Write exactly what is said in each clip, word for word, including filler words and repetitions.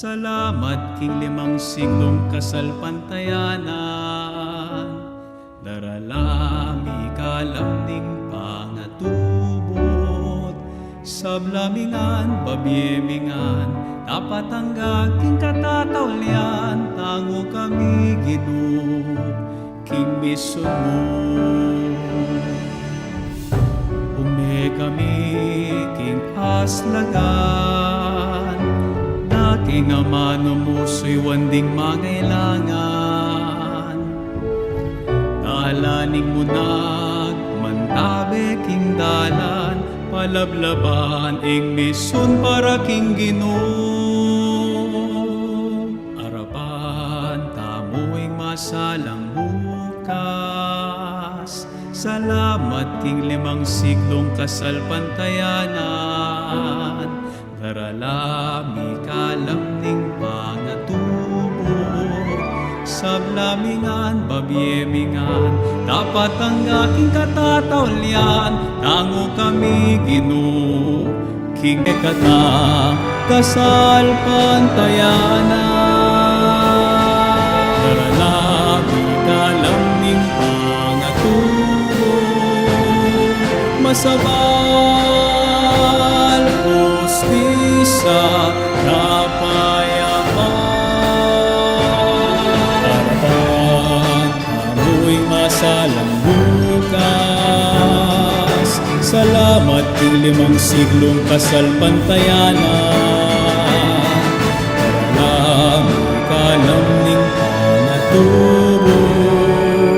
Salamat king limang siglung kasalpantayanan, darala mi ikalam ning pangatubud. Sabla mi ngan, babie mi ngan, tapat angga king katataulian, tangu kami Ginu king misun mu. Ume kami king aslagan, na king amanu mu suyuan ding mangailangan. Dalan ning munag, mantabe king dalan, palablaban ing misun para king Ginu. Arapan tamu ing masalang bukas. Salamat king limang siglung kasalpantayanan, darala mi ikalam ning pangatubud. Sabla mi ngan, babie mi ngan, tapat angga king katataulian, tangu kami Ginu king kekatang kasalpantayanan. Darala mi ikalam ning pangatubud, masabal, hustisya, kapayapan. Arapan tamu ing masalang bukas. Salamat king limang siglung kasalpantayanan, darala mi ikalam ning pangatubud.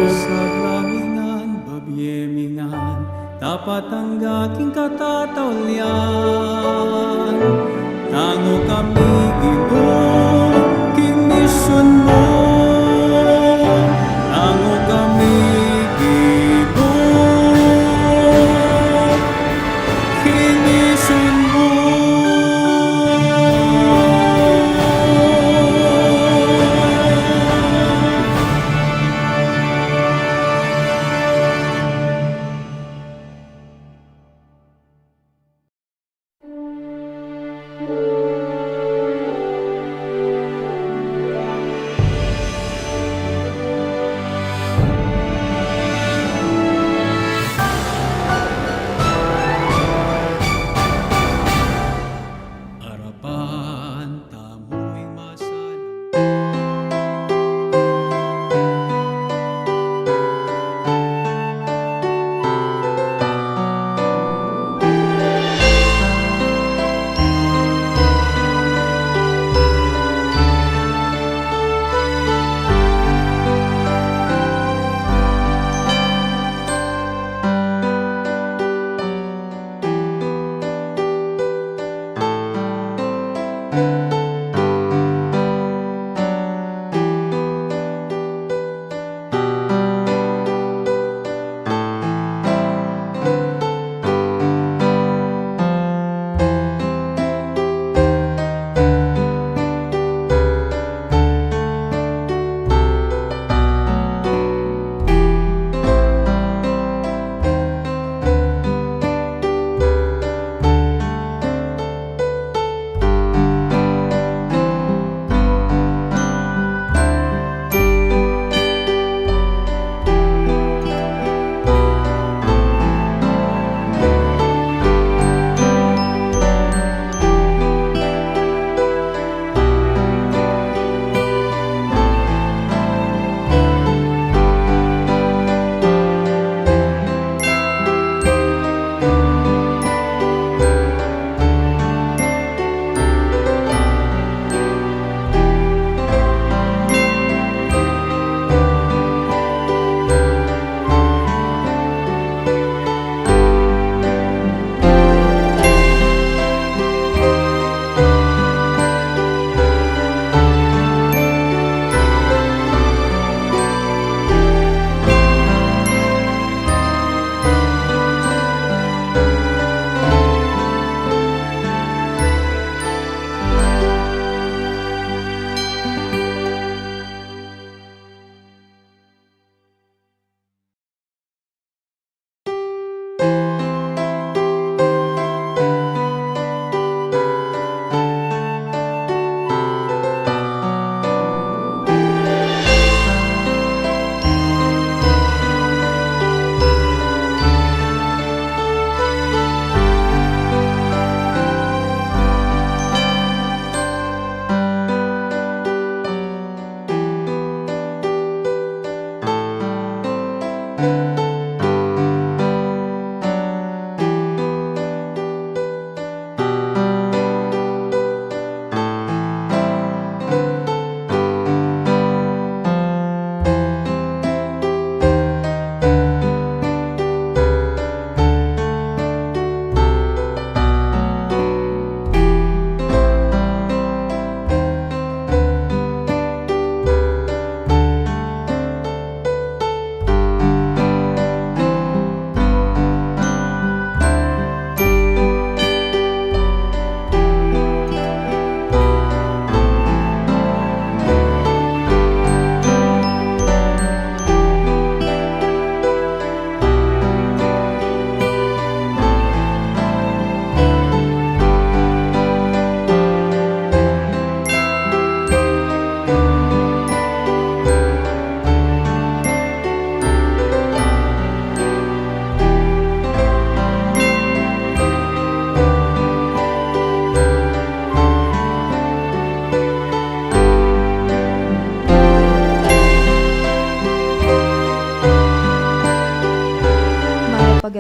Sabla mi ngan, babie mi ngan, tapat angga king katataulian, tangu kami Ginu king misun mu. Tangu kami Ginu king misun mu.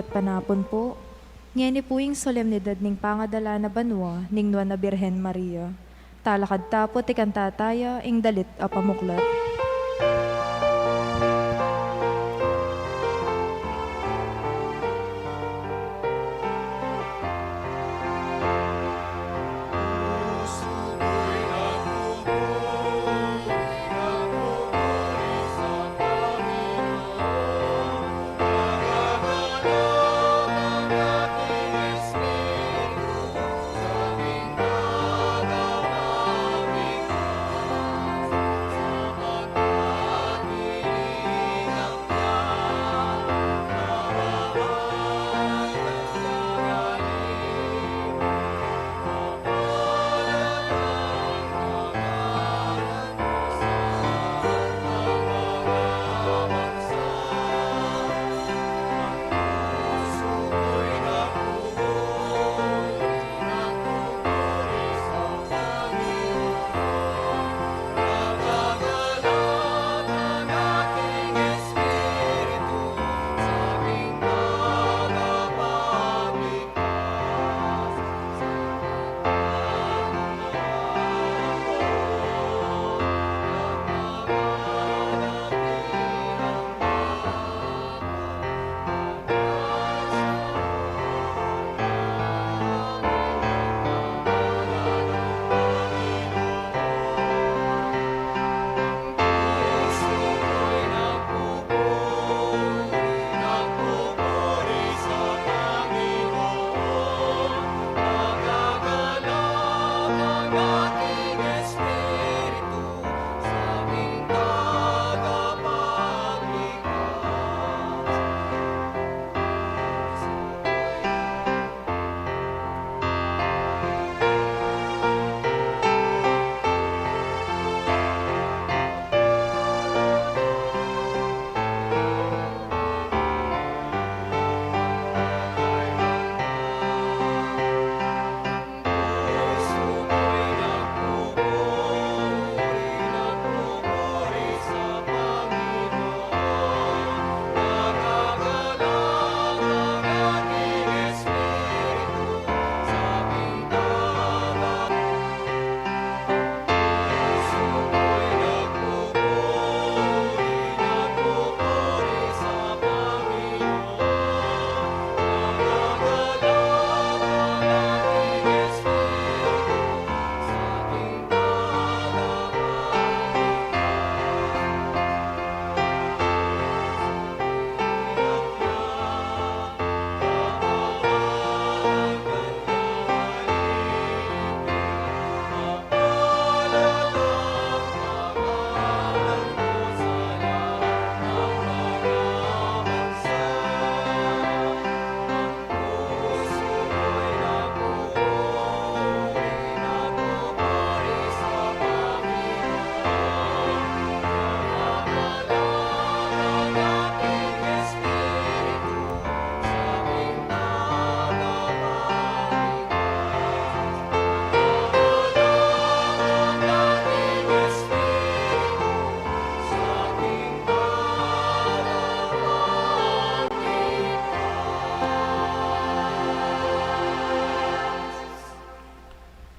Panapun pu, ngeni pu ing solemnidad ning pangadala na banua ning Nuan a Birhen Maria. Talakad ta pu at ikanta taya ing dalit a pamuklat.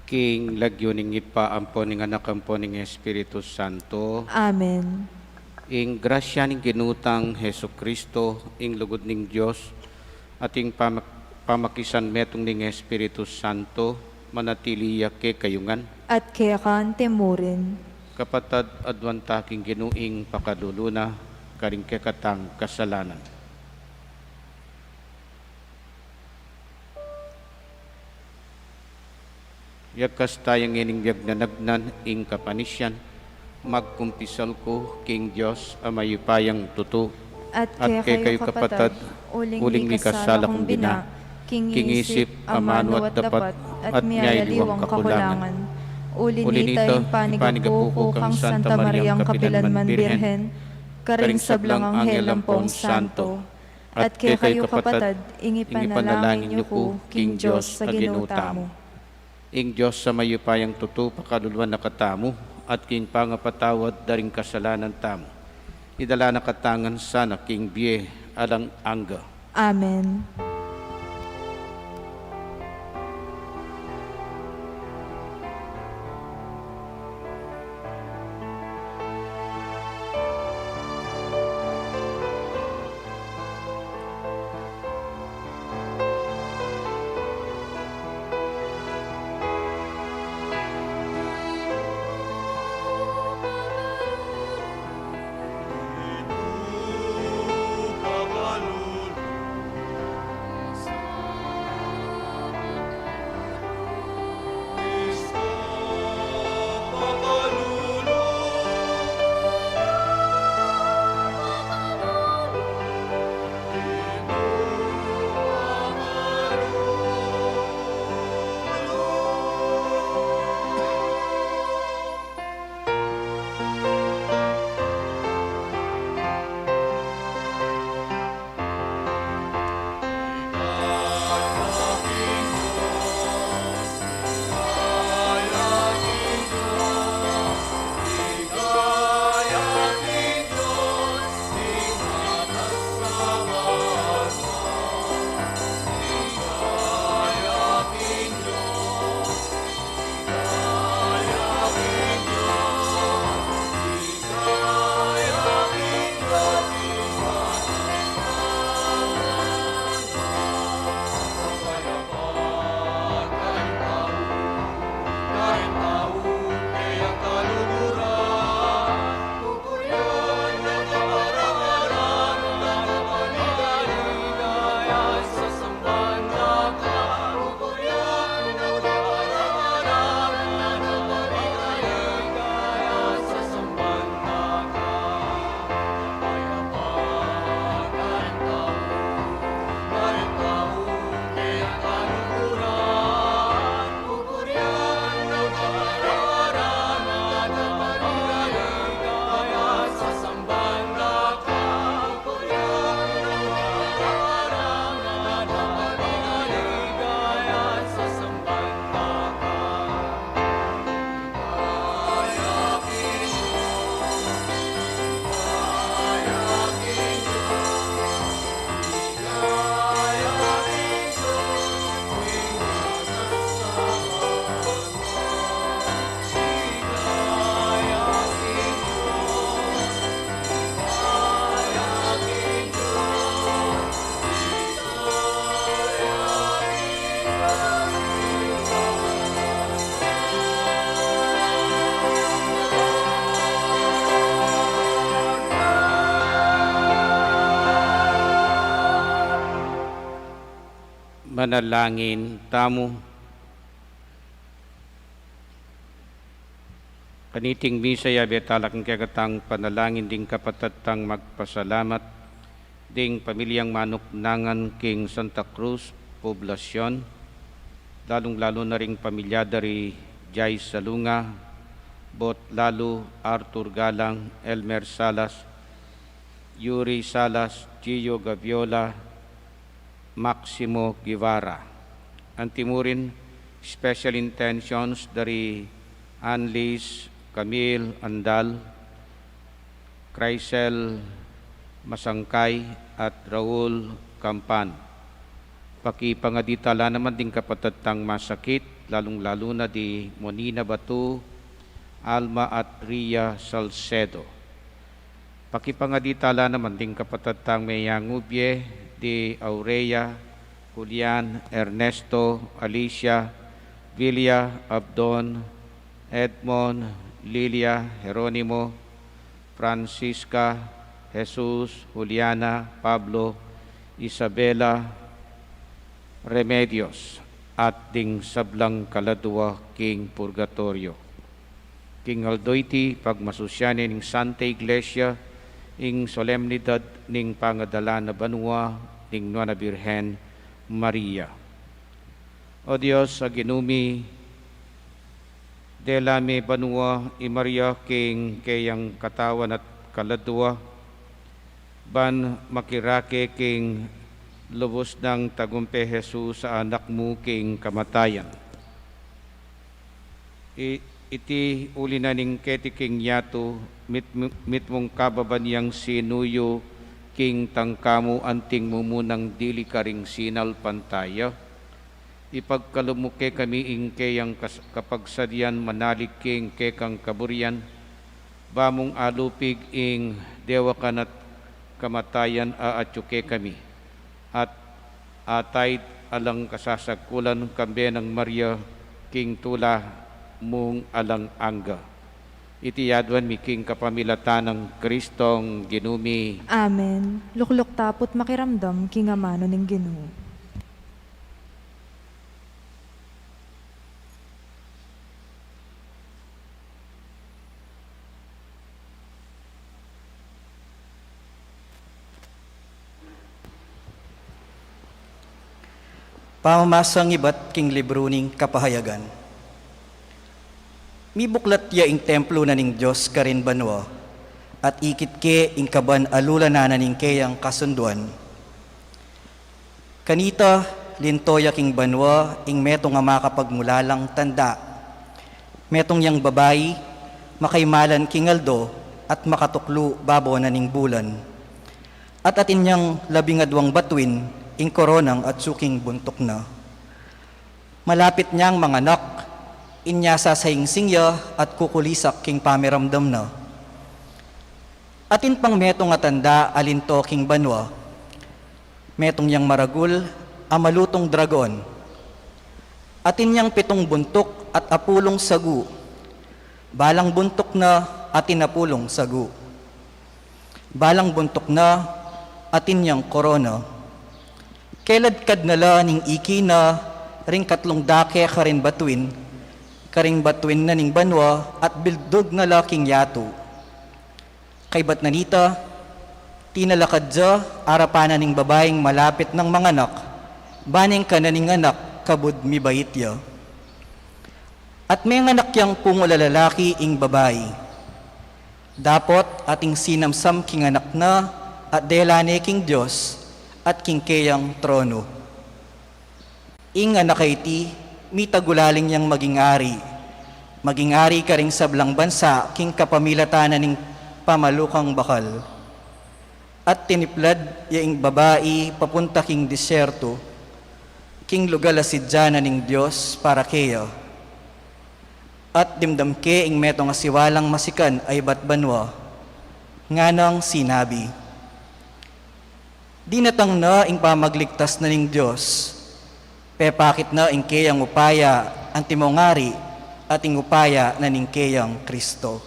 King lagyu ning Ibpa, ampo ning Anak, ampo ning Espiritu Santo. Amen. Ing grasya ning Ginu tang Jesucristo, ing lugud ning Dios, at ing pamak-, pamakisanmetung ning Espiritu Santo, manatili ya kekayu ngan. At keka anti murin. Kapatad, aduan ta king Ginu ing pakalulu na, karing kekatang kasalanan. Yakas taya ngening biag nanagnan ing kapanisian, magkumpisal ku king Dios a mayupayang tutu. At kekayu kapatad, uling mikasala kung bina, king isip, amanu at dapat, at miyaliwang kakulangan. Uli nita, ing panigapu ku kang Santa Mariang kapilanman Birhen, karing sablang anghel ampong santo, at kekayu kapatad, ing ipanalangin yu ku king Dios a Ginu tamu. Ing Dios a mayupayang tutu pakaluluan na katamu, at king pangapatawad da ring kasalanan tamu, idala na katamu ngan sana king bie alang angga. Amen. Manalangin tamu. Kaniting misa, yabe tala king kekatang panalangin ding kapatad tang magpasalamat, ding pamilyang manuknangan king Santa Cruz Poblacion, lalung-lalu na ring pamilya da ri Jai Salunga, Bot Lalu, Arthur Galang, Elmer Salas, Yuri Salas, Gio Gaviola, Maximo Guevara. Antimurin special intentions da ri Anlis Camille Andal, Chrysel Masangkay, at Raul Campan. Pakipangadi tala naman ding kapatad tang masakit, lalung-lalu na di Monina Batu, Alma at Ria Salcedo. Pakipangadi tala naman ding kapatad tang meyangubye, di Aurea, Julian, Ernesto, Alicia, Villa, Abdon, Edmond, Lilia, Jeronimo, Francisca, Jesus, Juliana, Pablo, Isabela, Remedios, at ding sablang kaladua king purgatoryo. King aldo iti, pagmasusyan ne ning Santa Iglesia ing solemnidad ning pangadala na banua ning Nuan a Birhen Maria. O Dios a Ginu mi, dela me banua i Maria king keyang katawan at kaladua, ban makirake king lubus nang tagumpe Jesus a Anak mu king kamatayan. I-, iti uli na ning keti king yatu, mit-, mitmung kababan yang sinuyu king tangka mu anting mumunang dili karing sinalpantaya. Ipagkalub mu kekami ing keyang kas-, kapagsadian manalig king kekang kaburian, ba mung alupig ing dewakan at kamatayan a atyu kekami, at ataid alang kasasagkulan kambe nang Maria king tula mung alang angga. Iti aduan mi king kapamilatan nang Kristong Ginu mi. Amen. Lukluk tapu't makiramdam king amanu ning Ginu. Pamamasang ibat king libru ning Kapahayagan. Mibuklat ya ing templo na ning Dios karin banua, at ikit ke ing kaban a lulanan na ning keyang kasunduan. Kanita, linto ya king banua ing metung a makapagmulalang tanda. Metung yang babai, makaimalan king aldo, at makatuklu babo na ning bulan. At atin yang labing aduang batuin, ing koronang atsu king buntuk na. Malapit niyang manganak, inya sasayingsing ya at kukulisak king pamiramdam na. Atin pang metung a tanda a linto king banua, metung yang maragul a malutung dragon. Atin yang pitung buntuk at apulung sagu, balang buntuk na atin apulung sagu. Balang buntuk na atin yang korona. Keladkad na la ning iki na ring katlung dake karing batuin, karing batuin na ning banua at bildug na la king yatu. Kaybat na nita, tinalakad ya arapan na ning babaing malapit nang manganak, ba neng kanan ning anak kabud mibait ya. At menganak yang pungul a lalaki ing babai. Dapot ating sinamsam king anak na, at dela ne king Dios, at king keyang trono. Ing anak a iti, mitagulaling yang maging ari. Maging ari karing sablang bansa, king kapamilatan na ning pamalukang bakal. At tiniplad ya ing babai papunta king disyerto, king lugal a sidya na ning Dios para keya. At dimdam ke ing metung a siwalang masikan a ibat banua, nganang sinabi, "Dinatang na ing pamagligtas na ning Dios, pepakit na ing keyang upaya antimong ari at ing upaya na ning keyang Kristo."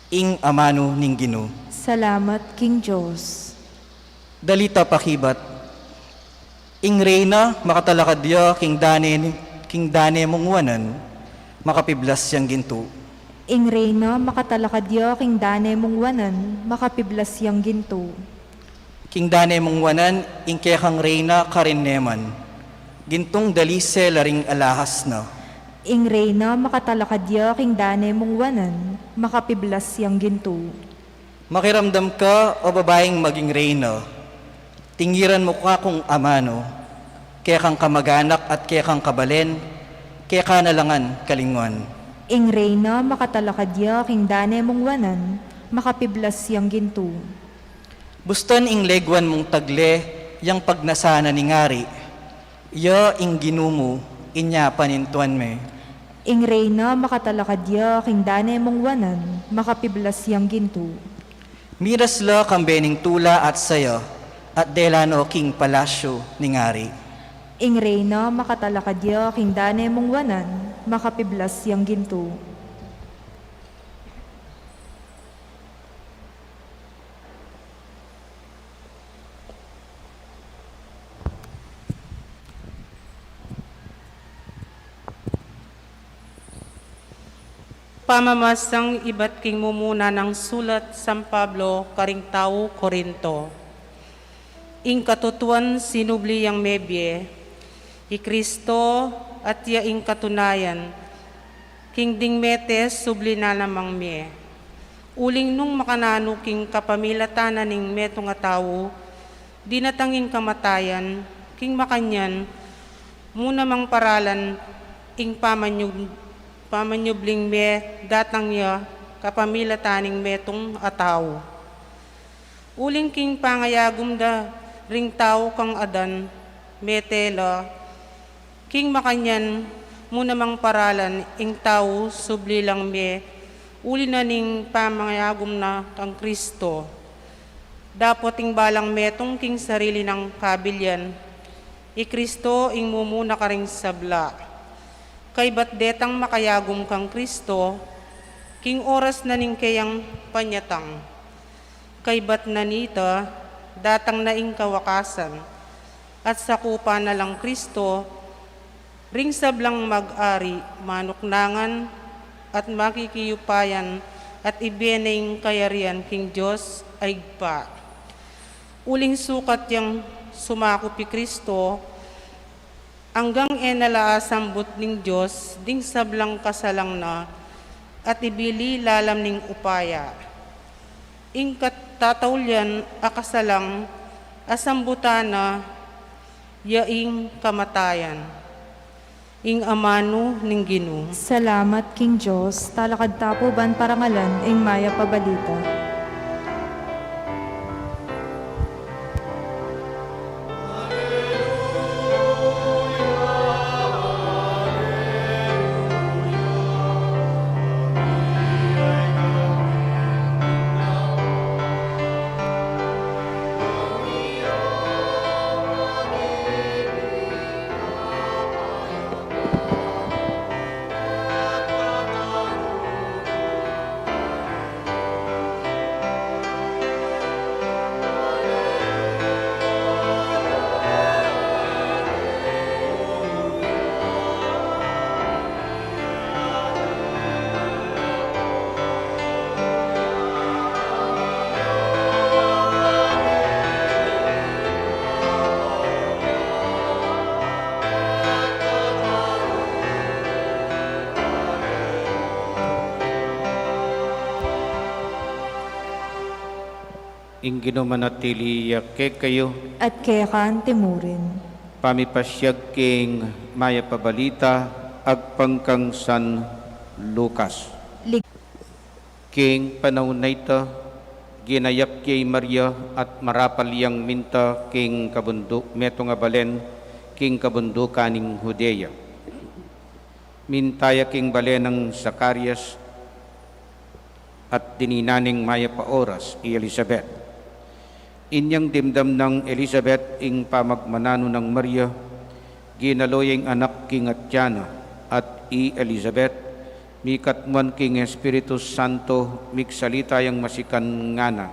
Ing amanu ning Ginu. Salamat king Dios. Dalita pakibat. Ing reyna makatalakad ya king dane, king dane mung wanan, makapiblas yang gintu. Ing reyna makatalakad ya king dane mung wanan, makapiblas yang gintu. King dane mung wanan, ing kekang reyna karin ne man. Gintung dalise la ring alahas na. Ing reyna makatalakad ya king dane mung wanan, makapiblas yang gintu. Makiramdam ka, o babaing maging reyna. Tingiran mu ka kung amanu, kekang kamaganak at kekang kabalen, keka na la ngan kalinguan. Ing reyna makatalakad ya king dane mung wanan, makapiblas yang gintu. Bustan ing leguan mung tagle, yang pagnasan na ning ari. Ya ing Ginu mu, inya panintuan me. Ing reyna makatalakad ya king dane mung wanan, makapiblas yang gintu. Miras la kambe ning tula at saya, at dela no king palasyu ning ari. Ing reyna makatalakad ya king dane mung wanan, makapiblas yang gintu. Pamamasang ibat king mumuna nang sulat San Pablo karing tau Corinto. Ing katutuan sinubli yang mebie, i Kristo, at ya ing katunayan, king ding mete subli na namang mie. Uling nung makananu king kapamilatan na ning metung a tau, dinatang ing kamatayan, king makanyan, mu namang paralan ing pamanyub-, pamanyubling medatang ya kapamilatan ning metung a tau. Uling king pangayagum da ring tau kang Adan, mete la, king makanyan mu namang paralan ing tau subli lang mie, uli na ning pamangayagum na kang Kristo. Dapot ing balang metung king sarili nang kabilian, i Kristo ing mumuna karing sabla. Kaybat detang makayagum kang Kristo, king oras na ning keyang panyatang. Kaybat na nita, datang na ing kawakasan, at sakupan na lang Kristo, ring sablang mag-ari, manuknangan, at makikiyupayan, at ibie na ing kayarian king Dios a Ibpa. Uling sukat yang sumakup i Kristo, anggang e na la asambut ning Dios ding sablang kasalang na, at ibili lalam ning upaya. Ing katataulian a kasalang a sambutan na, ya ing kamatayan. Ing amanu ning Ginu. Salamat king Dios. Talakad ta pu ban parangalan ing mayap a balita. Ing Ginu manatili ya kekayu. At keka antimurin. Pamipasyag king mayap a balita agpang kang San Lucas. Lig- King panaun a ita, ginayak ya i Maria at marapal yang minta king kabundu-, metung a balen king kabundukan ning Judea. Minta ya king balen nang Zacarias at dininan ning mayap a oras i Elisabet. Inyang dimdam nang Elisabet ing pamagmananu nang Maria, ginalo ya ing anak king atyan na, at i Elisabet, mikatmuan king Espiritu Santo, migsalita yang masikan ngana,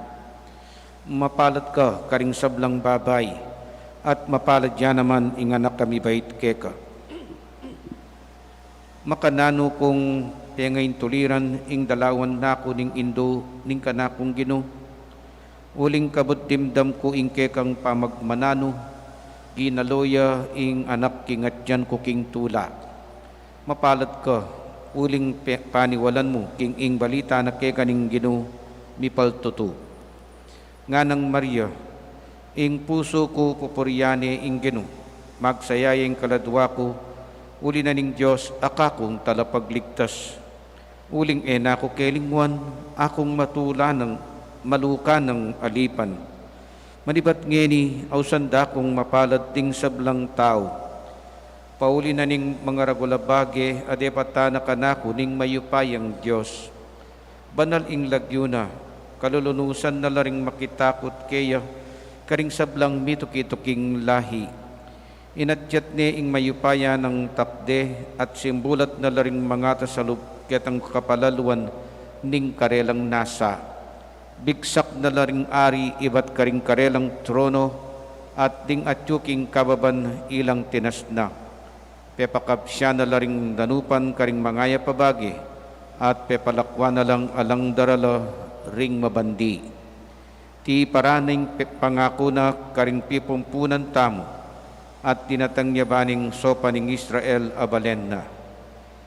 "Mapalad ka karing sablang babai, at mapalad ya naman ing anak a mibait keka. Makananu kung pengaintuliran ing dalawan na ku ning indu ning kanakung Ginu? Uling kabud dimdam ku ing kekang pamagmananu, ginalo ya ing anak king atyan ku king tula. Mapalad ka, uling pe-, paniwalan mu king ing balita na keka ning Ginu mipaltutu." Nganang Maria, "Ing pusu ku pupurian ne ing Ginu, magsaya ya ing kaladua ku, uli na ning Dios a kakung talapagligtas. Uling e na ku kelingwan, akung matula nang maluka nang alipan. Manibat ngeni, ausan da kung mapalad ding sablang tau. Pauli na ning mangaragul a bage, adepatan na kanaku ning mayupayang Dios. Banal ing lagyu na, kalulunusan na la ring makitakut keya, karing sablang mituki-tuking lahi. Inatyat ne ing mayupaya nang takde, at simbulat na la ring mangatas a lub ketang kapalaluan ning karelang nasa. Bigsak na la ring ari ibat karing karelang trono, at ding atyu king kababan ilang tinasna. Pepakabsian na la ring danupan karing mangayap a bage, at pepalakwan na lang alang darala ring mabandi. Tiparan na ing pe-, pangaku na karing pipumpunan tamu, at dinatang ya ba ning sopan ning Israel a balen na.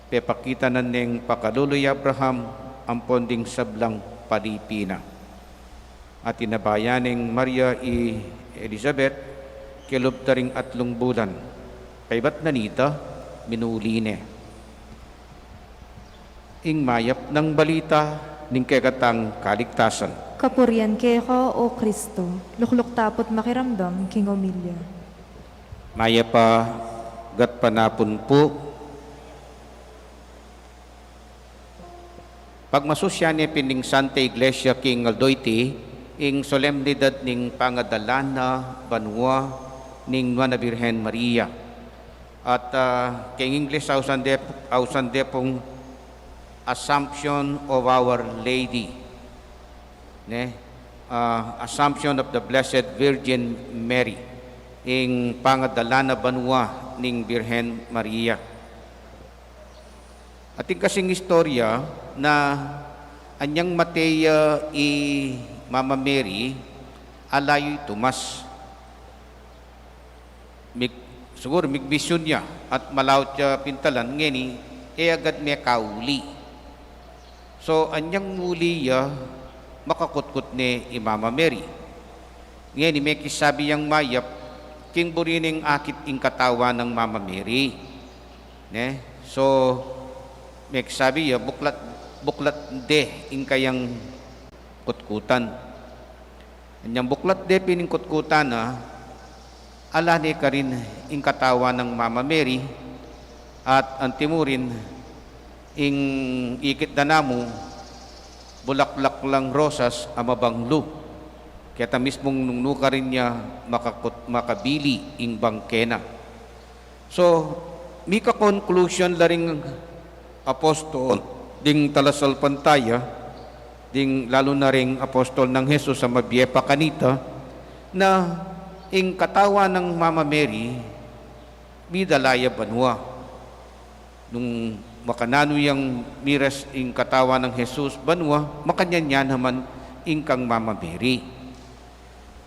Pepakita na neng pakalulu i Abraham ampon ding sablang palipi na." At inabayan neng Maria i Elisabet, kelub da ring atlung bulan. Kaybat na nita, minuli ne. Ing mayap nang balita ning kekatang kaligtasan. Kapurian keka, O Kristo. Lukluk tapu't makiramdam king omilya. Mayap a gatpanapun pu. Pagmasusyan ne pin ning Santa Iglesia king aldo iti, ing solemnidad ning pangadala na banua ning Nuan a Birhen Maria. At, ah, king English, ausan de, ausan de pung Assumption of Our Lady, ne? Ah, Assumption of the Blessed Virgin Mary, ing pangadala na banua ning Birhen Maria. Atin kasing istorya na anyang mate ya i Mama Mary, ala yu i Tomas. Mig-, siguru migbisyun ya at malaut ya pintalan, ngeni, e agad mekauli. So, anyang muli ya, makakutkut ne i Mama Mary. Ngeni, mekisabi yang mayap, king buri neng akit ing katawan nang Mama Mary. Ne? So, mekisabi ya, buklat, buklat de ing kayang kutkutan. Anyang buklat de pin ing kutkutan na, ala ne karin ing katawan nang Mama Mary, at antimurin ing ikit da namu, bulaklak lang rosas a mabanglu. Keta mismung nung nukarin ya makakut-, makabili ing bangke na. So, mika-conclusion la ring apostol, ding talasalpantaya, ding lalu na ring apostol nang Jesus a mabie pa kanita, na ing katawan nang Mama Mary, midala ya banua. Nung makananu yang miras ing katawan nang Jesus banua, makanyan ya naman ing kang Mama Mary.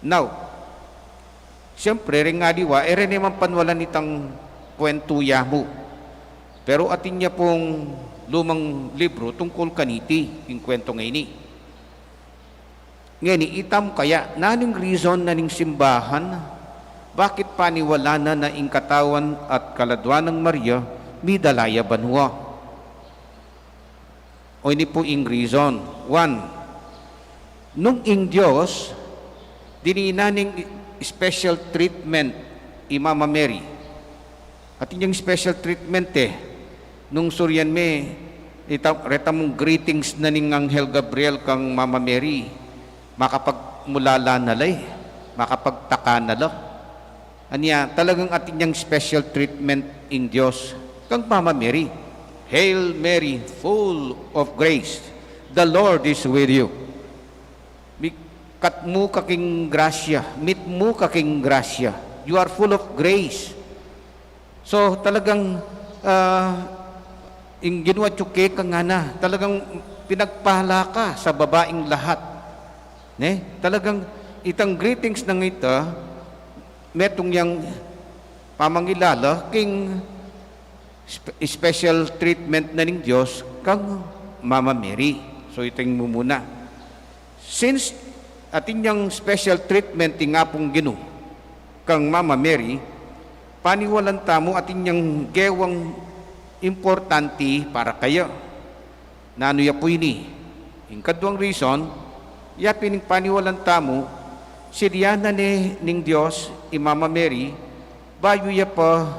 Now, siyempre, ring aliwa, e re ne man panwalan itang kwentu ya mu. Pero atin ya pung lumang libru tungkul kaniti, ing kwentu ngeni. Ngeni, ita mu kaya, nanung reason na ning simbahan, bakit paniwalan na na ing katawan at kaladua nang Maria, midala ya banua? O ini pu ing reason. One, nung ing Dios, dinan ne ning special treatment i Mama Mary. Atin yang special treatment e. Nung suryan me, ita, reta mung greetings na ning Anghel Gabriel kang Mama Mary, makapagmulala na la e, makapagtaka na la. Anya, talagang atin yang special treatment ing Dios kang Mama Mary. "Hail Mary, full of grace, the Lord is with you." Mikat mu ka king grasya, mitmu ka king grasya. You are full of grace. So, talagang, ah, ing Ginu atyu keka ngana, talagang pinagpala ka sa babaing lahat. Ne? Talagang itang greetings nang ita, metung yang pamangilala king spe-, special treatment na ning Dios kang Mama Mary. So, ita ing mumuna. Since atin yang special treatment ing Apung Ginu kang Mama Mary, paniwalan tamu atin yang gewang importante para kaya. Nanu ya pu ini? Ing kaduang reason, ya pin ing paniwalan tamu, siryanan ne ning Dios i Mama Mary, bayu ya pa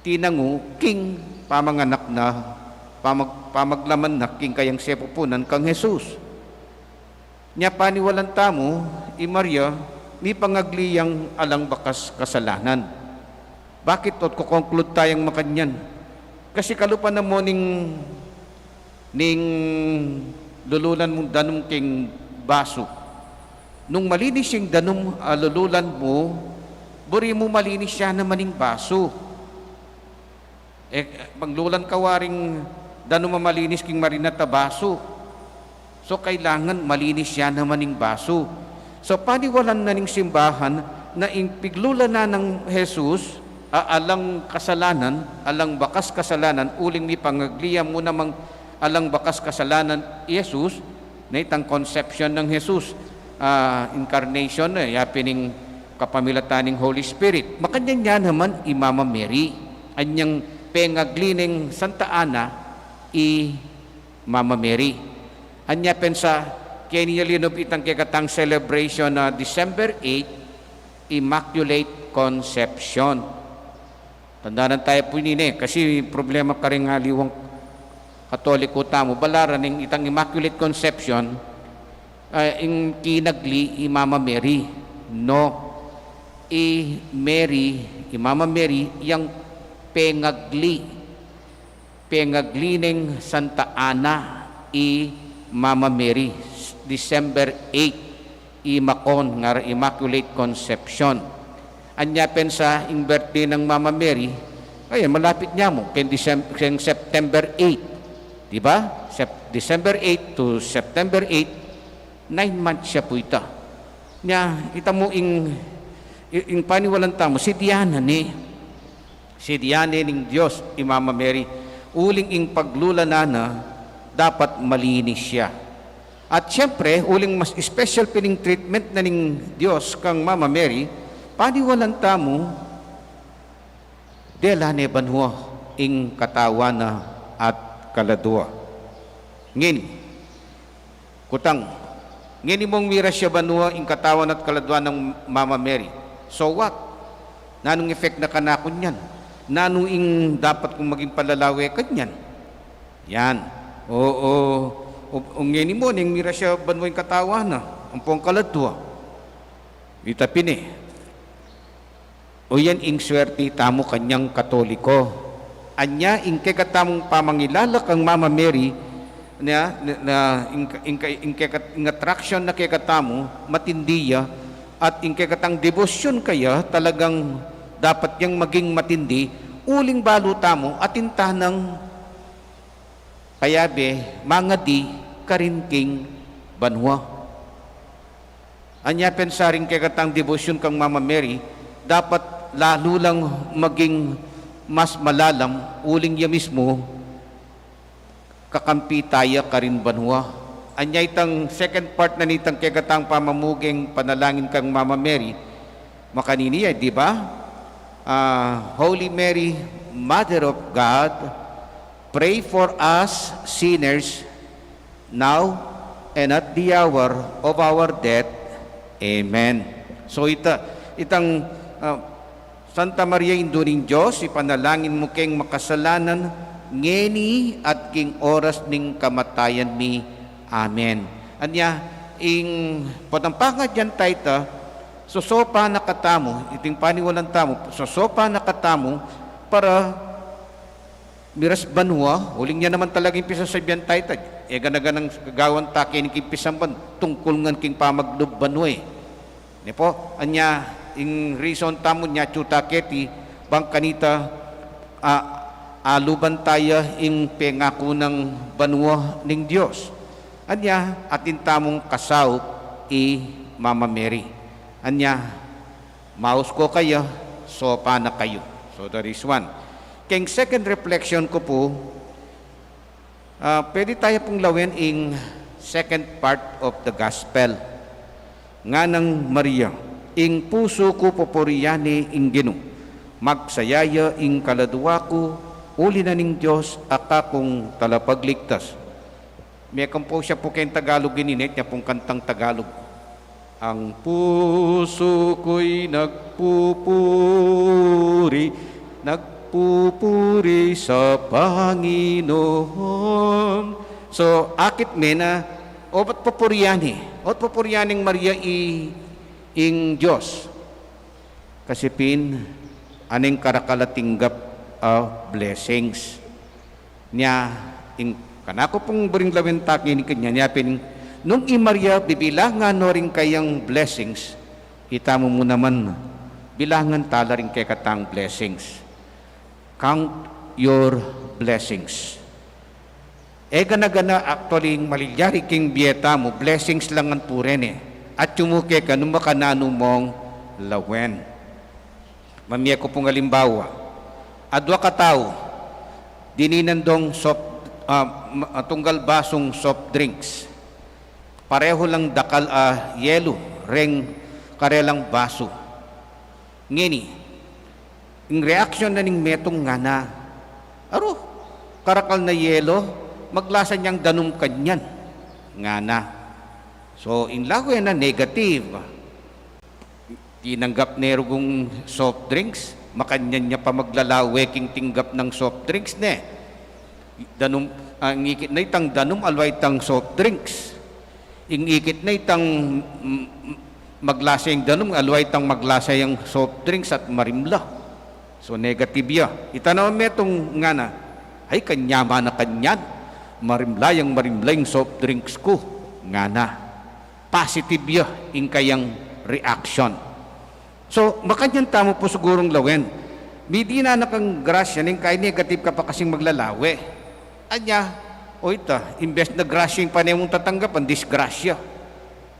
tinangu king pamanganak na, pamag-, pamaglaman na king kayang sepupunan kang Jesus. Nya paniwalan tamu, i Maria, mipangagli yang alang bakas kasalanan. Bakit? Ot ko-conclude tayang makanyan. Kasi kalupa na mu ning, ning lululan mung danum king basu. Nung malinis ing danum a lululan mu, buri mu malinis ya naman ing basu. E, panglulan ka waring danum a malinis king marinat a basu. So, kailangan malinis ya naman ing basu. So, paniwalan na ning simbahan na ing piglulan na nang Jesus a alang kasalanan, alang bakas kasalanan, uling mipangagli ya mu namang alang bakas kasalanan i Jesus, na itang conception nang Jesus, ah, incarnation na, ya pin ing kapamilatan ning Holy Spirit. Makanyan ya naman i Mama Mary, anyang pengagli neng Santa Ana i Mama Mary. Anya pensa, Keni ya linub itang kekatang celebration na December eight, Immaculate Conception. Tandanan taya pu ini, kasi problema karing aliwang Katoliko tamu, balaran ing itang Immaculate Conception, ah, ing kinagli i Mama Mary. No, i Mary, i Mama Mary, yang pengagli, pengagli neng Santa Ana i Mama Mary, December eight, i makon nga Immaculate Conception. Anya pensa ing birthday nang Mama Mary, ayan, malapit ne mu, keng Decem-, keng September eight. Di ba? Sep-, December eight to September eight, nine months ya pu ita. Nya, ita mu ing, i-, ing paniwalan tamu, sidian ne. Sidian ne ning Dios i Mama Mary, uling ing paglulanan na dapat malinis ya. At siyempre, uling mas special pin ing treatment na ning Dios kang Mama Mary, paniwalan tamu, dela ne banua ing katawan na at kaladua. Ngeni, kutang, ngeni mung miras ya banua ing katawan at kaladua nang Mama Mary. So what? Nanung effect na kanaku niyan? Nanu ing dapat kung maging palalawe kanyan? Yan. O, o, o, o, ngeni mu, neng miras ya banua ing katawan na, ampong kaladua. Ita pin e. O yan ing swerte tamu kanyang Katoliko. Anya ing kekatamung pamangilala kang Mama Mary, na, na, na ing, ing, ing, keka-, ing attraction na kekatamu, matindi ya, at ing kekatang debosyon kaya talagang dapat yang maging matindi, uling balu tamu, atin tanang kayabe, mangadi karin king banua. Anya pensa ring kekatang debosyon kang Mama Mary, dapat lalu lang maging mas malalam, uling ya mismu kakampi taya karin banua. Anya itang second part na nitang kekatang pamamuging panalangin kang Mama Mary, makanini ya, di ba? Ah, Holy Mary, Mother of God, pray for us sinners, now and at the hour of our death. Amen. So ita, itang, ah, Santa Maria, Indu ning Dios, ipanalangin mu keng makasalanan, ngeni at king oras ning kamatayan mi. Amen. Anya, ing potang pangadyan taya ita, sosopa na katamu, iting paniwalan tamu, sosopa na katamu para miras banua, uling ya naman talaga ing pisasabian taya ita. E gana-ganang gagawan ta keni king pisamban, tungkul ngan king pamaglub banua e. Ne pu, anya ing reason tamu nya atyu ta keti, bang kanita, a, aluban taya ing pengaku nang banua ning Dios. Anya, atin tamung kasaup i Mama Mary. Anya, maus ku kaya, sopa na kayu. So, that is one. Keng second reflection ku pu, ah, pwede taya pung lawen ing second part of the gospel. Nganang Maria, ing pusu ku pupurian ne ing Ginu, magsaya ya ing kaladua ku, uli na ning Dios a kakung talapagligtas. Mekampo siya pu keng Tagalog ini, ne, nya pung kantang Tagalog. Ang puso ko'y nagpupuri, nagpupuri sa Panginoon. So, akit me na, obat pupurian e. Obat pupurian ning Maria i, ing Dios. Kasi pin, aning karakal a tinggap a blessings. Nya, ing kanaku pung buring lawen ta keni kanyan, nya pin, nung i Maria bibilangan no ring kayang blessings, itamu mu naman, bilangan tala ring kekatang blessings. Count your blessings. E gana-gana, actually, ing malilyari king bie tamu, blessings lang ngan pu reni. At yumuke ka nung makananu mong lawen. Mamie ku pung alimbawa. Adua katau, dininan dong soft, ah, ma-, ah, tunggal basung soft drinks. Pareho lang dakal a yelo, reng karelang basu. Ngeni, ing reaksyon na ning metung ngana, "Aru, karakal na yelo, maglasa nyang danum kanyan," ngana. So, ing lawen na negative. Tinanggap ne rugung soft drinks, makanyan ya pa maglalawe king tinggap nang soft drinks ne. Danum, ang ikit na itang danum, alwa itang soft drinks. Ing ikit na itang, mm, mm, maglasa yang danum, alwa itang maglasa yang soft drinks at marimla. So, negative ya. Ita naman metung ngana, "Ay, kanyaman na kanyan. Marimla yang marimla ing soft drinks ku," ngana. Positive ya ing kayang reaction. So, makanyan tamu pu sigurung lawen. Midinan na kang grasya ning kay negative ka pa kasing maglalawe. Anya, o ita, imbes na grasya ing pane mung tatanggapan, disgrasya.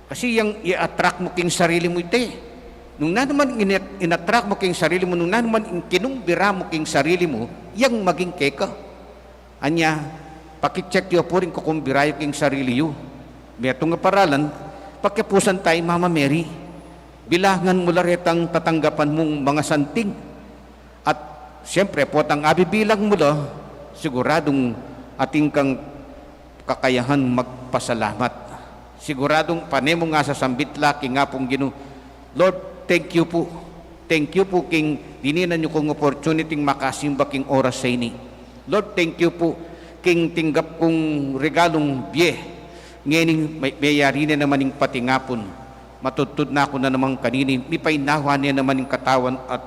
Kasi yang i-attract mu king sarili mu ita e. Nung nanu man in-, in-attract mu king sarili mu, nung nanu man ing kinumbira mu king sarili mu, yang maging keka. Anya, paki-check yu pu ring kukumbira yu king sarili yu. Metung a paralan, pakiapusan taya i Mama Mary. Bilangan mu la retang tatanggapan mung mangasanting. At siyempre, potang abibilang mu la, siguradung atin kang kakayahan magpasalamat. Siguradung pane mung asasambit la king Apung Ginu, "Lord, thank you pu. Thank you pu king dininan yu kung opportunity makasimba king oras a ini. Lord, thank you pu king tinggap kung regalung bie. Ngeni, me-, meyari ne naman ing patingapun. Matudtud na ku na naman kanini, mipaynawa ne naman ing katawan at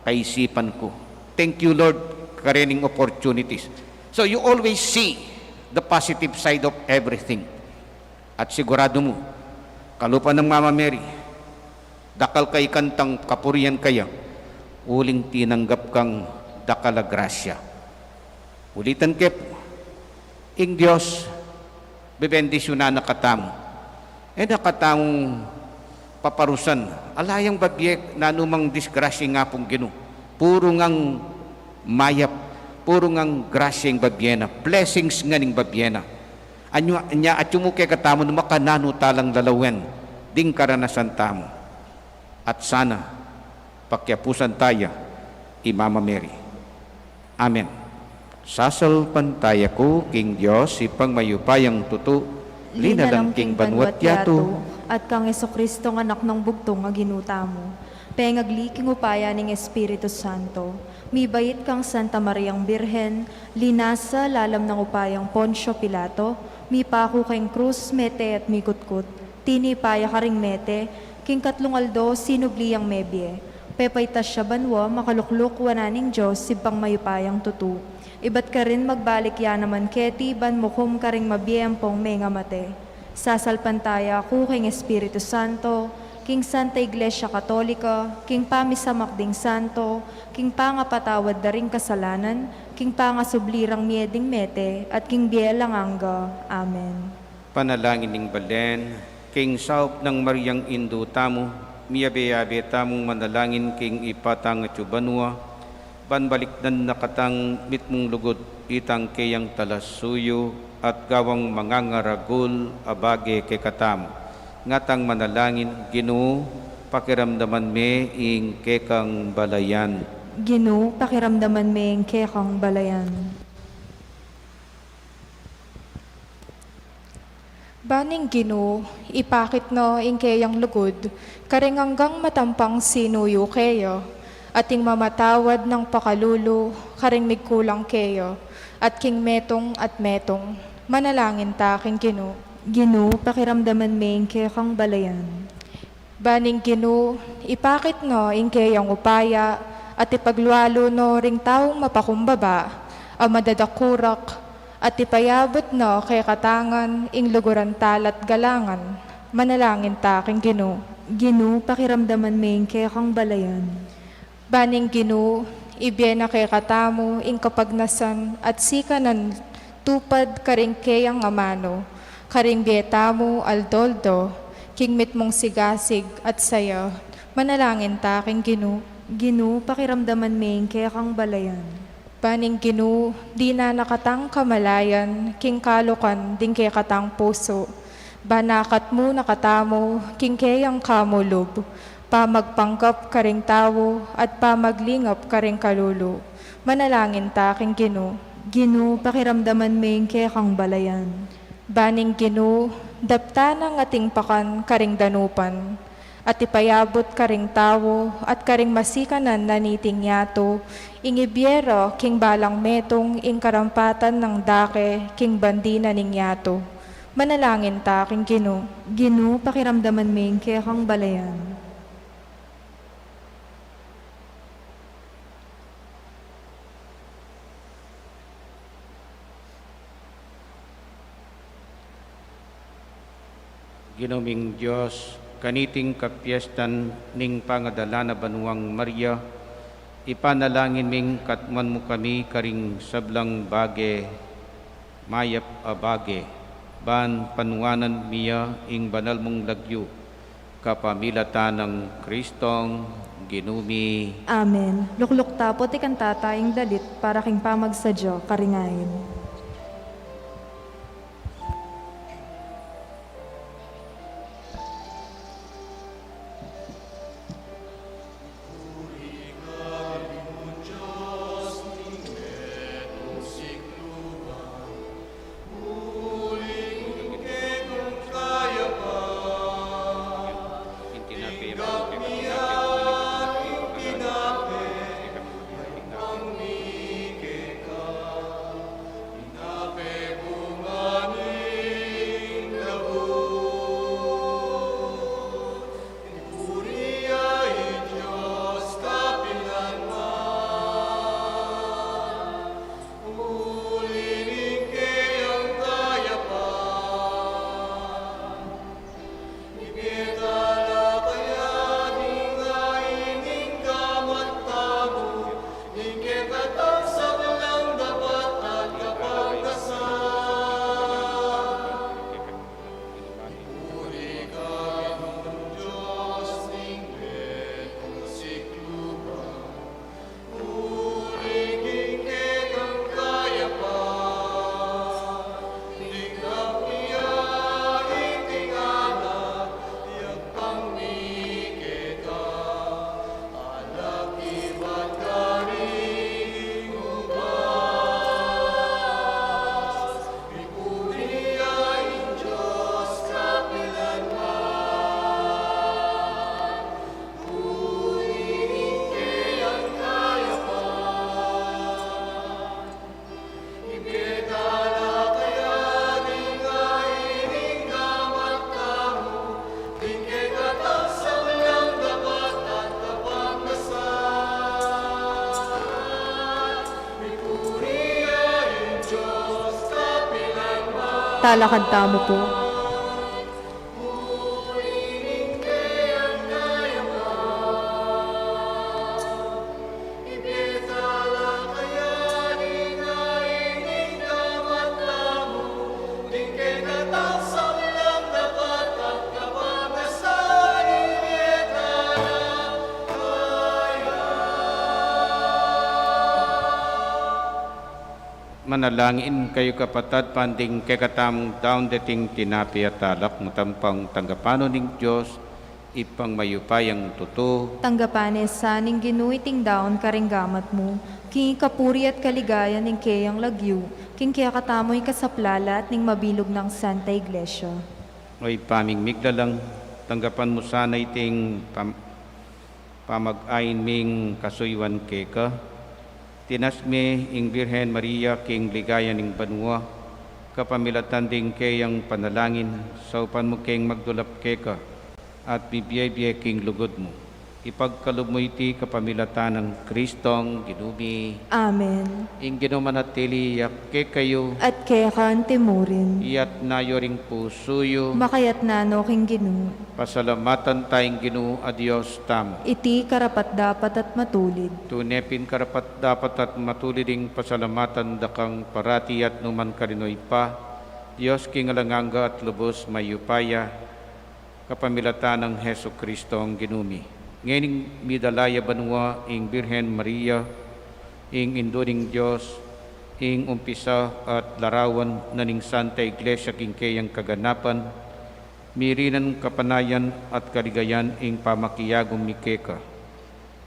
kaisipan ku. Thank you, Lord, karening opportunities." So you always see the positive side of everything. At siguradu mu, kalupa nang Mama Mary, dakal ka ikantang kapurian kaya, uling tinanggap kang dakal a grasya. Ulitan ke pu, ing Dios bebendisyunan na katamu. E na katamung paparusan ala yang babie nanu mang disgrasya ing Apung Ginu. Puru ngang mayap, puru ngang grasya ing babie na, blessings ngan ing babie na. Anya, anya atyu mu kekatamu nung makananu ta lang lalawen ding karanasan tamu. At sana pakiapusan taya i Mama Mary. Amen. Sasalpantaya ku king Dios, Ibpang mayupayang tutu, linalang king banua't yatu, at kang Jesucristo, Anak nang bugtung a Ginu tamu, pengagli king upaya ning Espiritu Santo, mibait kang Santa Mariang Birhen, linasa lalam nang upayang Poncio Pilato, mipaku king krus, mete at mikutkut, tinipa ya karing mete, king katlung aldo sinubli yang mebie, pepaitas ya banua, makalukluk wanan ning Dios, Ibpang mayupayang tutu. Ibat karin magbalik ya naman keti ban mukum karing mabie ampong mengamate. Sasalpantaya ku king Espiritu Santo, king Santa Iglesia Katolika, king pamisamak ding santo, king pangapatawad da ring kasalanan, king pangasubli rang mie ding mete, at king bie alang angga. Amen. Panalangin ning balen. King saup nang Mariang Indu tamu, miyabe-yabe tamung manalangin king Ibpa tang atsu banua, ban balikdan na katang mitmung lugud itang keyang talasuyu at gawang mangangaragul a bage kekatamu. Ngatang manalangin, Ginu, pakiramdaman me ing kekang balayan. Ginu, pakiramdaman me ing kekang balayan. Ban ing Ginu ipakit na ing keyang lugud karing anggang matampang sinuyu keya, at ing mamatawad nang pakalulu karing migkulang keya, at king metung at metung. Manalangin ta king Ginu. Ginu, pakiramdaman me ing kekang balayan. Ban ing Ginu ipakit na ing keyang upaya, at ipaglualu na ring taung mapakumbaba a madadakurak, at ipayabut na kekatang ing luguran tala't galangan. Manalangin ta king Ginu. Ginu, pakiramdaman me ing kekang balayan. Ban ing Ginu ibie na kekatamu ing kapagnasan at sikanan tupad karing keyang amanu, karing bie tamu aldo-aldo, king mitmung sigasig at saya. Manalangin ta king Ginu. Ginu, pakiramdaman me ing kekang balayan. Ban ing Ginu dinan na katang kamalayan king kalukan ding kekatang pusu, ban akat mu na katamu king keyang kamulub, pamagpanggap karing tau at pamaglingap karing kalulu. Manalangin ta king Ginu. Ginu, pakiramdaman me ing kekang balayan. Ban ing Ginu Daptan nang ating pakan karing danupan, at ipayabut karing tau at karing masikanan na niting yatu, ing ibie ra king balang metung ing karampatan nang dake king bandi na ning yatu. Manalangin ta king Ginu. Ginu, pakiramdaman me ing kekang balayan. Ginu ming Dios, kaniting kapiestan ning pangadalan na Banuang Maria, ipanalangin ming katmuan mu kami karing sablang bage, mayap a bage, ban panuanan mi ya ing banal mung lagyu, kapamilatan nang Kristong Ginu mi. Amen. Lukluk ta pu at ikanta ta ing dalit para king pamagsadya karing ain. Talakad tamu pu. Manalangin kayu kapatad, ban ding kekatamung daun deting tinape at alak, matampang tanggapan no ning Dios, Ibpang mayupayang tutu. Tanggapan ne sa ning Ginu iting daun karing gamat mu, king kapurian at kaligayan ning keyang lagyu, king kekatamung ikasaplalat ning mabilug nang Santa Iglesia. O Ibpa ming miglalang, tanggapan mu sana iting pam-, pamag-ain ming kasuyuan keka. Tinas me ing Birhen Maria king ligaya ning banua, kapamilatan ding keyang panalangin, saupan mu keng magdulap keka, at mibie-bie king lugud mu. Ipagkalub mu iti kapamilatan nang Kristong Ginu mi. Amen. Ing Ginu manatili ya kekayu. At keka antimurin. Iyatas yu ring pusu yu. Makayatas no king Ginu. Pasalamatan taya ing Ginu a Dios tamu. Iti karapat-dapat at matulid. Tune pin karapat-dapat at matulid ing pasalamatan da kang parati at nukarin man, O Ibpa, Dios king alang angga at lubus mayupaya, kapamilatan nang Jesukristong Ginu mi. Ngening midala ya banua ing Birhen Maria, ing Indu ning Dios, ing umpisa at larawan na ning Santa Iglesia king keyang kaganapan, mirinan kapanayan at kaligayan ing pamakiagum mi keka.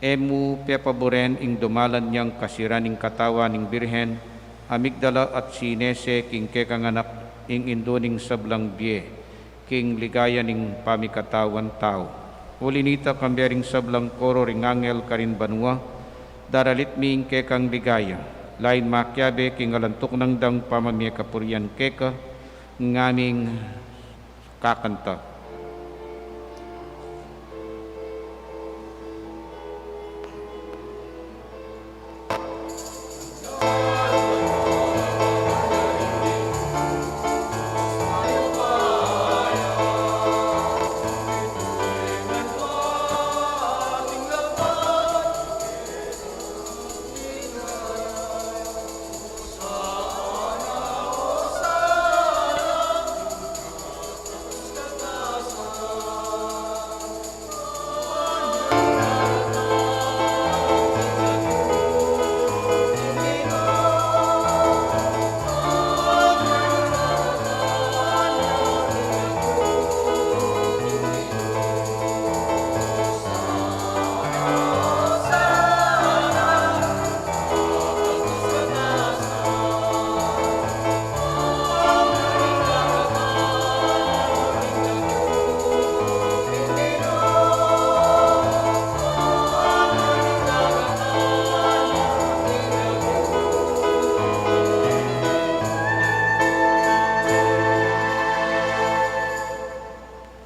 E mu pepaburen ing dumalan yang kasiran ning katawan ning Birhen a migdala at sinese king kekang anak ing Indu ning sablang bie. king ligaya ning pamikatawan tau. Uli nita, kambe ring sablang koro ring angel karin banua, daralit mi ing kekang ligaya, lain makiabe king alang tuknang dang pamamie kapurian keka, ngaming kakanta.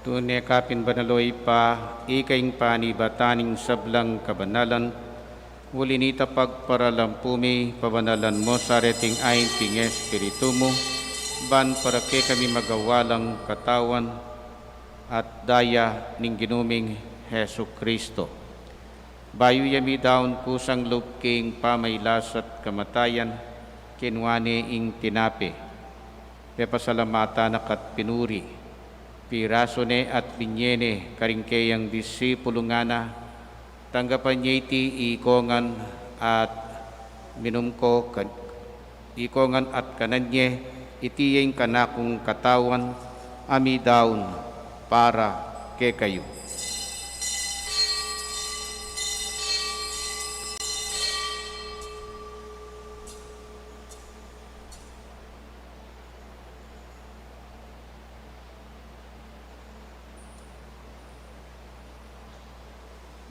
Tune ka pin banal, O Ibpa, ika ing panibatan ning sablang kabanalan, uli nita pagparalampu mi, pabanalan mu sa reting ain king Espiritu mu, ban para kekami magawa lang katawan at daya ning Ginu ming Jesucristo. Bayu ya midaun kusang lub king pamailas at kamatayan, kinua ne ing tinape, pepasalamatan na ka't pinuri, pirasu ne at binye ne karing keyang disipulu, ngana: Tanggapan ye iti ikongan at minum ko kan-, ikongan at kanan ye, iti ya ing kanakung katawan a midaun para kekayu.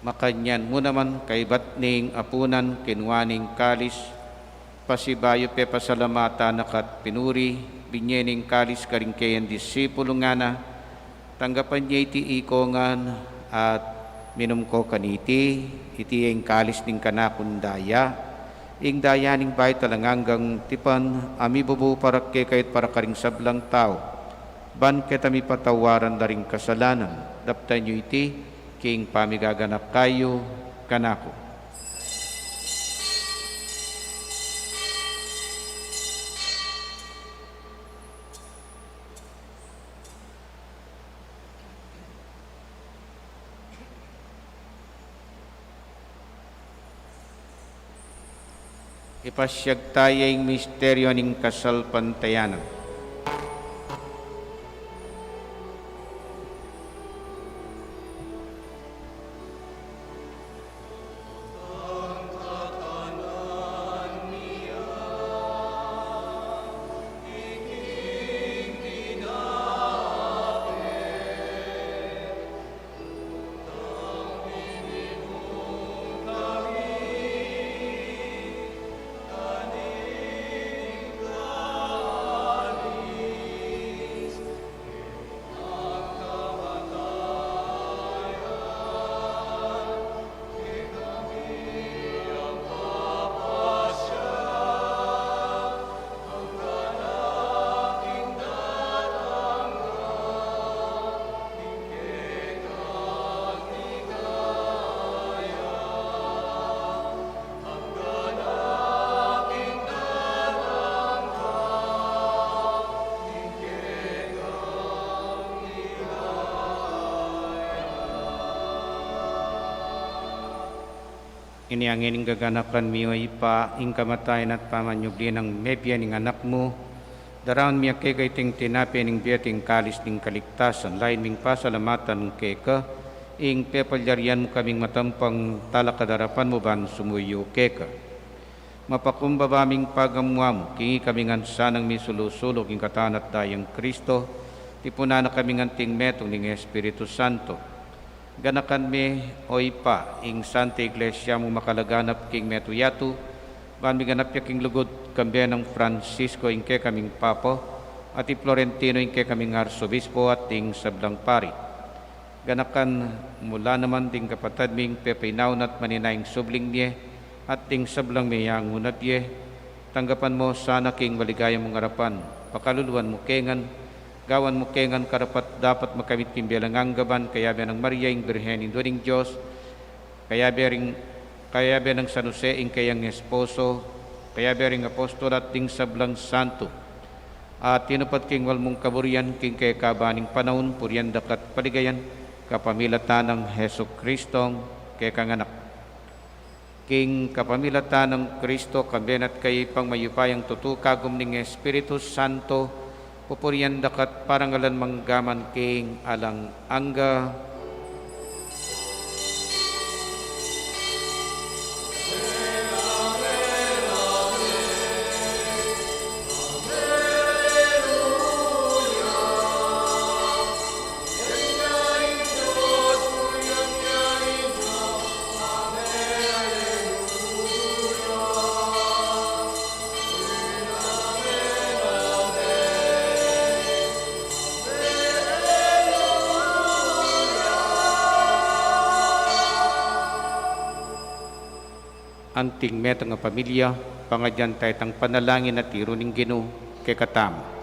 Makanyan mu naman, kaibat ning apunan, kinua ne ing kalis, pasibayu pepasalamatan na ka't pinuri, binye ne ing kalis karing keyang disipulu, ngana: Tanggapan ye iti ikongan at minum ko kaniti, iti ya ing kalis ning kanakung daya, ing daya ning bayu at alang anggang tipan, a mibubu para kekayu at para karing sablang tau, ban keta mipatawaran la ring kasalanan. Daptan yu iti king pamigaganaka yu kanaku. Ipasiag taya ing misteryu ning kasalpantayanan. Ini ngeni ing gaganakan mi, O Ibpa, ing kamatayan at pamanyubli nang mebie ning Anak mu. Daraun mi keka iting tinape ning bie at ing kalis ning kaligtasan, lain ming pasalamatan keka, ing pepalyarian mu kaming matampang talakad arapan mu ban sumuyu keka. Mapakumbaba ming pagamuan mu, king ikami ngan sanang misulu-sulu king katawan at dayang Kristo, Tipunan na kami ngan king metung ning Espiritu Santo. Ganakan me, o Ibpa, ing Santa Iglesia mung makalaganap king metung yatu, ban miganap ya king lugud, kambe nang Francisco ing kekaming Papa, at i Florentino ing kekaming Arsobispo, at ding sablang pari. Ganakan mu la naman ding kapatad ming pepainaun at maninayang subling mie, at ding sablang meyangu na bie. Tanggapan mu sana king maligaya mung arapan, pakaluluan mu ke ngan, gawan mu ke ngan karapat-dapat makamit king bie alang angga ban kayabe nang Maria ing Birhen, Indu ning Dios, kayabe ring, kayabe nang San Jose ing kayang esposo, kayabe ring apostol at ding sablang santo a tinupad king mal mung kaburian king kekaba ning panaun, purian da ka at paligayan kapamilatan nang Jesucristong kekang Anak. King kapamilatan nang Kristo, kambe na at kayabe pang mayupayang tutu, kagum ning Espiritu Santo, pupurian da ka at parangalan mangga man king alang angga. Anting metung a pamilya, pangadyan taya itang panalangin a tiru ning Ginu kekatamu.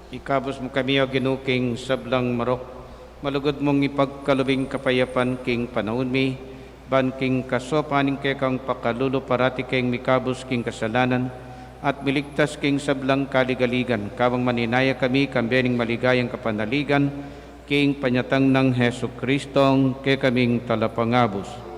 Ikabus mu kami, O Ginu, king sablang marok, malugud mung ipagkalub ing kapayapan king panaun mi, ban king kasopan ning kekang pakalulu parati keng mikabus king kasalanan, at miligtas king sablang kaligaligan, kabang maninaya kami kambe ning maligayang kapanaligan, king panyatang nang Jesucristong kekaming Talapangabus.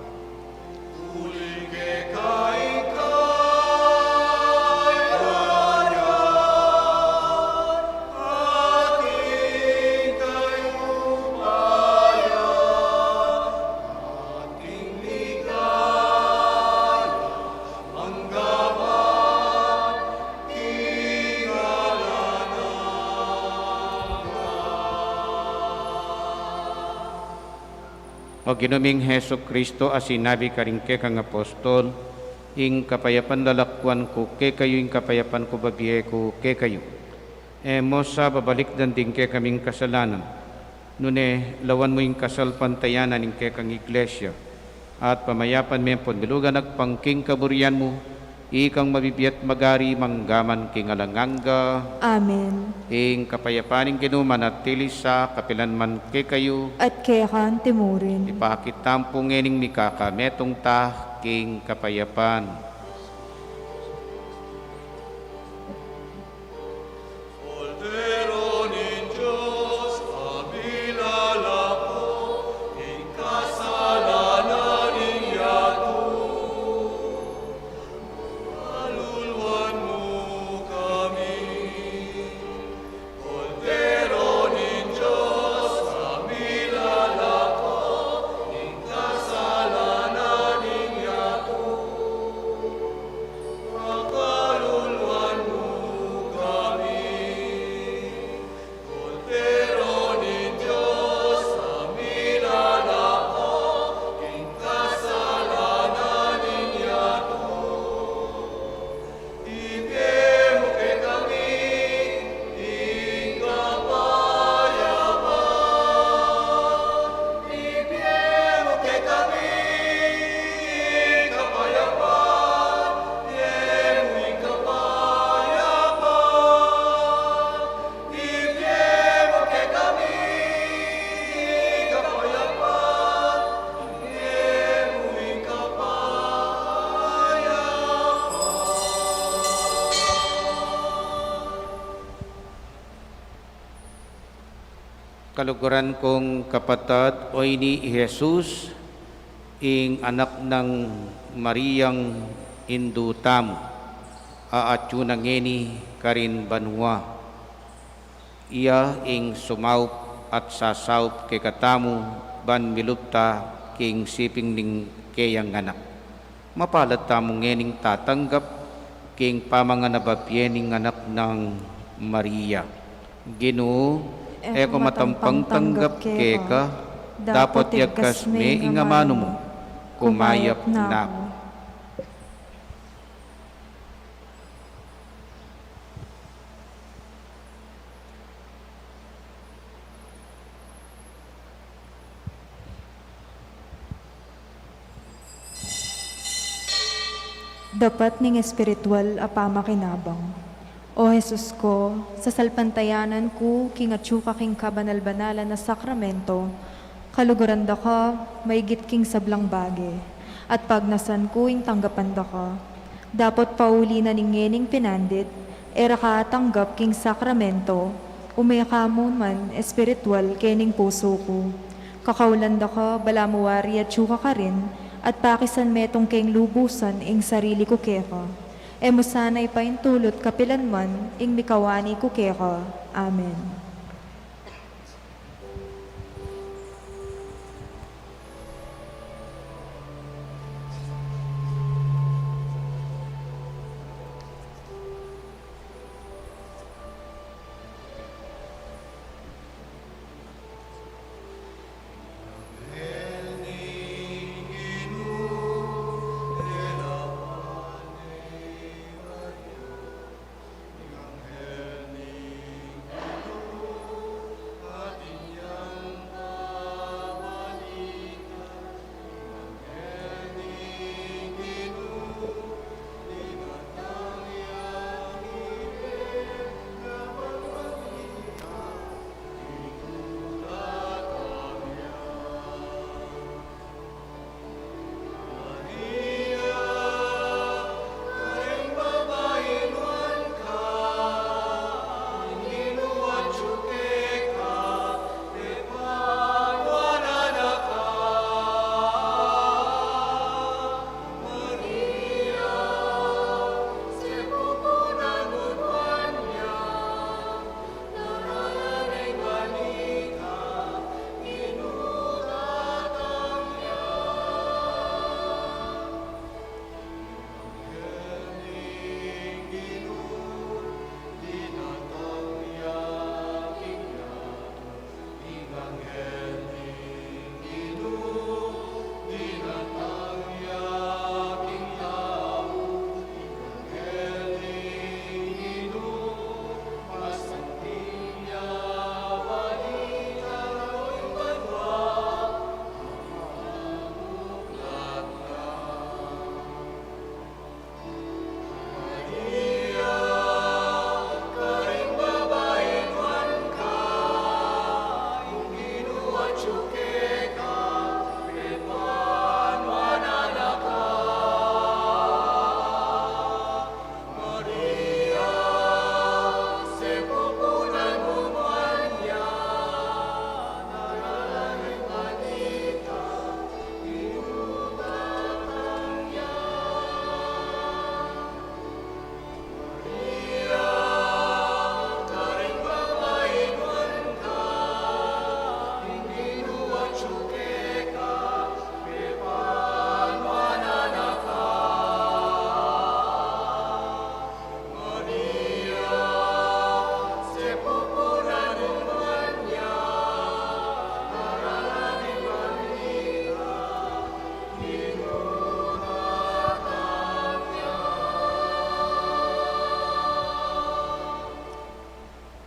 O Ginu ming Jesucristo, a sinabi karing kekang apostol, "Ing kapayapan lalakwan ku kekayu, ing kapayapan ku bibie ku kekayu." E mu sa babalikdan ding kekaming kasalanan, nune lawan mu ing kasalpantayanan ning kekang Iglesia, at pamayapan me ampon milugan agpang king kaburian mu, ikang mabibie at magari mangga man king alang angga. Amen. Ing kapayapan ning Ginu manatili sa kapilan man kekayu. At keka anti murin. Ipakit tamu pu ngening mikakametung ta king kapayapan. Kaluguran kong kapatad, oyni i Jesus, ing anak nang Mariang indu tamu, a atyu na ngeni karin banua. Iya ing sumaup at sasaup kekatamu ban milub ta king siping ning keyang anak. Mapalad tamu ngening tatanggap king pamanganababie ning anak nang Maria. Ginu, e ku matampang tanggap keka, dapot yagkas me ing amanu mu, kumayap na ku. Dapat ning espiritual a pamakinabang. O Jesus ko, sasalpantayanan ku king atyu ka king kabanal-banalan a sakramento, kaluguran da ka maigit king sablang bage, at pagnasan ku ing tanggapan da ka. Dapot pauli na ning ngening pinandit, e ra ka atanggap king sakramento, ume ka mu man espiritual kening pusu ku. Kakaulan da ka, balamu wari atyu ka karin, at pakisan metung keng lubusan ing sarili ku keka. E mu sana ipaintulut kapilan man ing mikawani ku keka. Amen.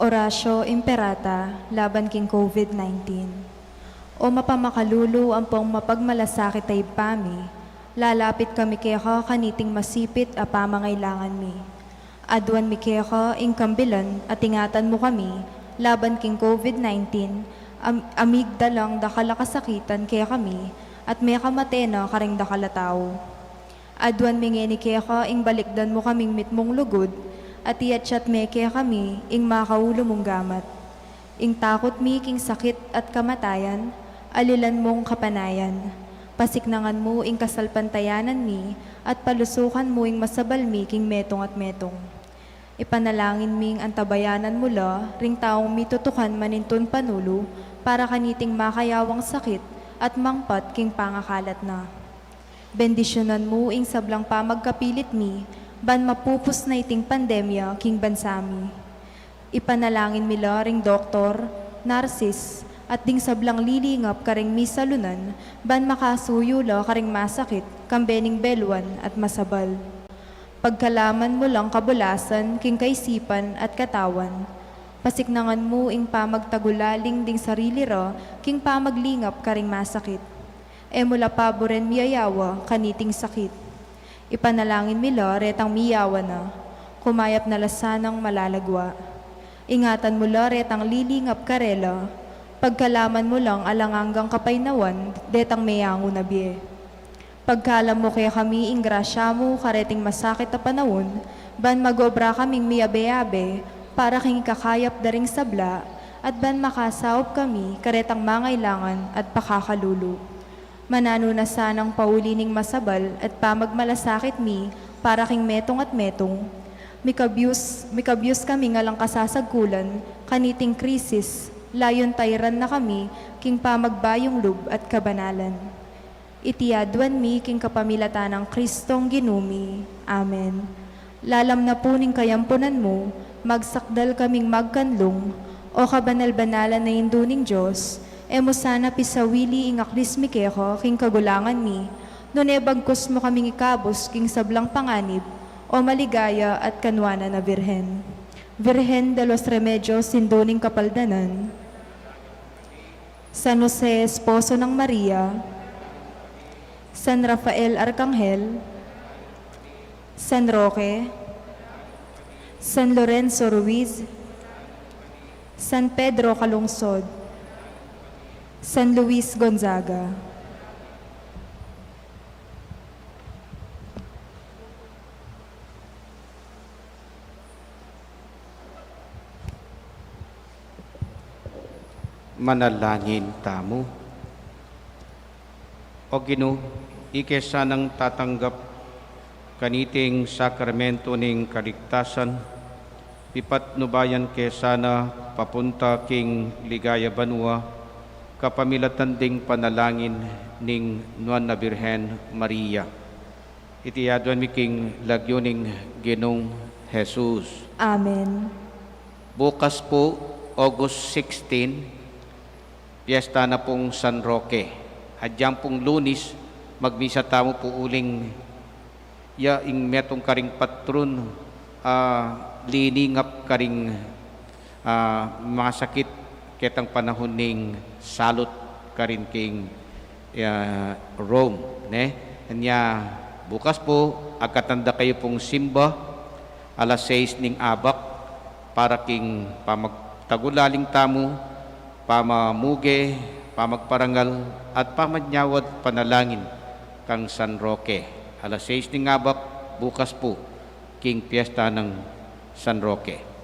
Oratio Imperata laban king COVID nineteen. O mapamakalulu ampong mapagmalasakit a Ibpa mi, lalapit kami keka kaniting masipit a pamangailangan mi. Aduan mi keka ing kambilan a ingatan mu kami laban king COVID nineteen, am-, amig da lang dakal a kasakitan kekami, at mekamate na karing dakal a tau. Aduan mi ngeni keka ing balikdan mu kaming mitmung lugud, at iyatyat me kekami ing makaulu mung gamat. Ing takut mi king sakit at kamatayan, alilan mung kapanayan. Pasiknangan mu ing kasalpantayanan mi, at palusukan mu ing masabal mi king metung at metung. Ipanalangin ming antabayanan mu la ring taung mitutukan manintun panulu para kaniting makayawang sakit at mangpat king pangakalat na. Bendisyunan mu ing sablang pamagkapilit mi, ban mapupus na iting pandemya king bansa mi. Ipanalangin mi la ring doktor, narsis, at ding sablang lilingap karing misalunan, ban makasuyu la karing masakit, kambe ning beluan at masabal. Pagkalaman mu lang kabulasan king kaisipan at katawan. Pasiknangan mu ing pamagtagulaling ding sarili ra king pamaglingap karing masakit. E mu la paburen miyayawa kaniting sakit. Ipanalangin mi la retang miyawa na, kumayap na la sanang malalagwa. Ingatan mu la retang lilingap karela, pagkalaman mu lang alang anggang kapaynawan detang meyangu na bie. Pagkalam mu kekami ing grasya mu kareting masakit a panaun, ban mag-obra kaming miyabe-abe para king ikakayap da ring sabla, at ban makasaup kami karetang mangailangan at pakakalulu. Mananu na sanang pauli ning masabal at pamagmalasakit mi para king metung at metung. Mikabyus, mikabyus kaming alang kasasagkulan kaniting krisis, layun tairan na kami king pamagbayung lub at kabanalan. Iti aduan mi king kapamilatan nang Kristong Ginu mi. Amen. Lalam na pu ning kayampunan mu, magsakdal kaming magkanlung, O kabanal-banalan a Indu ning Dios, e mu sana pisawili ing aklis mi keka king kagulangan mi, nune bagkus mu kaming ikabus king sablang panganib, O maligaya at kanuanan a Birhen. Virgen de los Remedios, Indu ning Kapaldanan. San Jose, esposo nang Maria, San Rafael Arkanghel, San Roque, San Lorenzo Ruiz, San Pedro Calungsod, San Luis Gonzaga. Manalangin tamu. O Ginu, ike sanang tatanggap kaniting sakramento ning kaligtasan, pipatnubayan ke sana papunta king ligaya banua, kapamilatan ding panalangin ning Nuan a Birhen Maria. Iti aduan mi king lagyu ning Ginung Jesus. Amen. Bukas pu, August sixteen, piyesta na pung San Roque. Agyang pung Lunis, magmisa tamu pu uling ya ing metung karing patron, ah, liningap karing, ah, masakit ketang panahun ning salut karin king, ah, Rome, ne? Anya, bukas pu, agkatan da kayu pung simba, alas sais ning abak, para king pamagtagulaling tamu, pamamuge, pamagparangal, at pamanyawad panalangin kang San Roque. Alas sais ning abak, bukas pu, king piyesta nang San Roque.